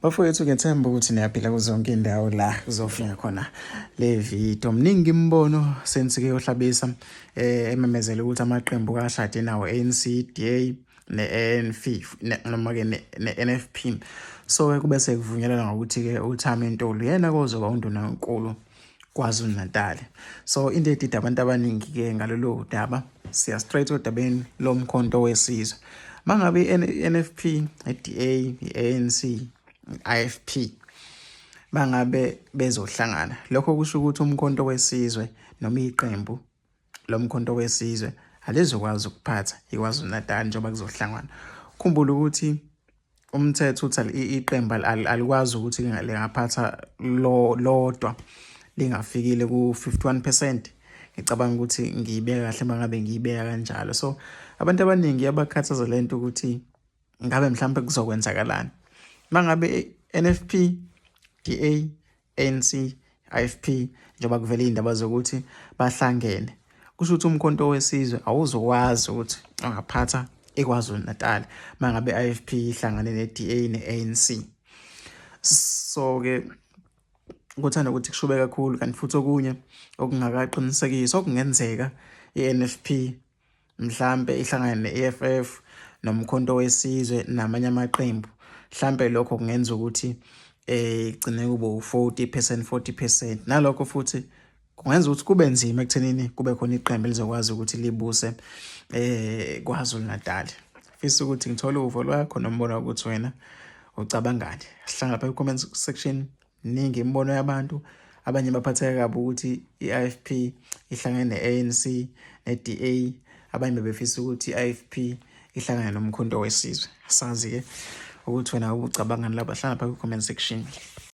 Bafowethu, ngiyethemba ukuthi niyaphila kuzonke indawo la kuzofika khona le video. Mningi imibono sensike yohlabisa ememezela ukuthi amaqembu kashade nawo ANC, DA ne-ANC noma ke ne-NFP. So kube sekuvunyelana ngokuthi ke uThami Ntuli yena kozoba undunankulu KwaZulu Natal. So into edida abantu abaningi ke ngalolu daba, siya straight odabeni lomkhonto wesizwe. Mangabe i-NFP, i-DA, i-ANC, i-IFP bangabe bezohlangana, lokho kusho ukuthi umkhonto wesizwe noma iqembu lomkhonto wesizwe alizokwazi ukuphatha iKwaZulu Natal njengoba kuzohlangana. Khumbula ukuthi umthetho uthi iqembu alikwazi ukuthi lingaphatha lodwa lingafikile ku-51%. Ngicabanga ukuthi ngiyibeka kahle mangabe ngiyibeka kanjalo. So abantu abaningi iyabakhathaza lento ukuthi ngabe mhlawumbe kuzokwenzakalani mangabe NFP, DA, ANC, IFP njengoba kuvele iy'ndaba zokuthi bahlangene, kusho ukuthi umkhonto wesizwe awuzokwazi ukuthi ungaphatha iKwaZulu Natal mangabe i-IFP ihlangane ne-DA ne-ANC. So-ke kuthanda ukuthi kushube kakhulu, kanti futhi okunye okungakaqinisekiswa okungenzeka i-NFP mhlambe ihlangane ne-EFF nomkhonto wesizwe namanye amaqembu, mhlambe lokho kungenza ukuthi igcine kube u-40%, 40%. Nalokho futhi kungenza ukuthi kube nzima ekuthenini kube khona iqembu elizokwazi ukuthi libuse KwaZulu Natal. Fisa ukuthi ngithole uvo lwakho nombono ukuthi wena ucabangani. Sihlangana lapha ku-comment section. Ningi imibono yabantu, abanye baphatheka kabi ukuthi i-IFP ihlangane ne-ANC ne-DA, abanye bebefisa ukuthi i-IFP ihlangane nomkhonto wesizwe. Asazi-ke ukuthi wena ubucabangani lapha, hlala lapha kwi-comment section.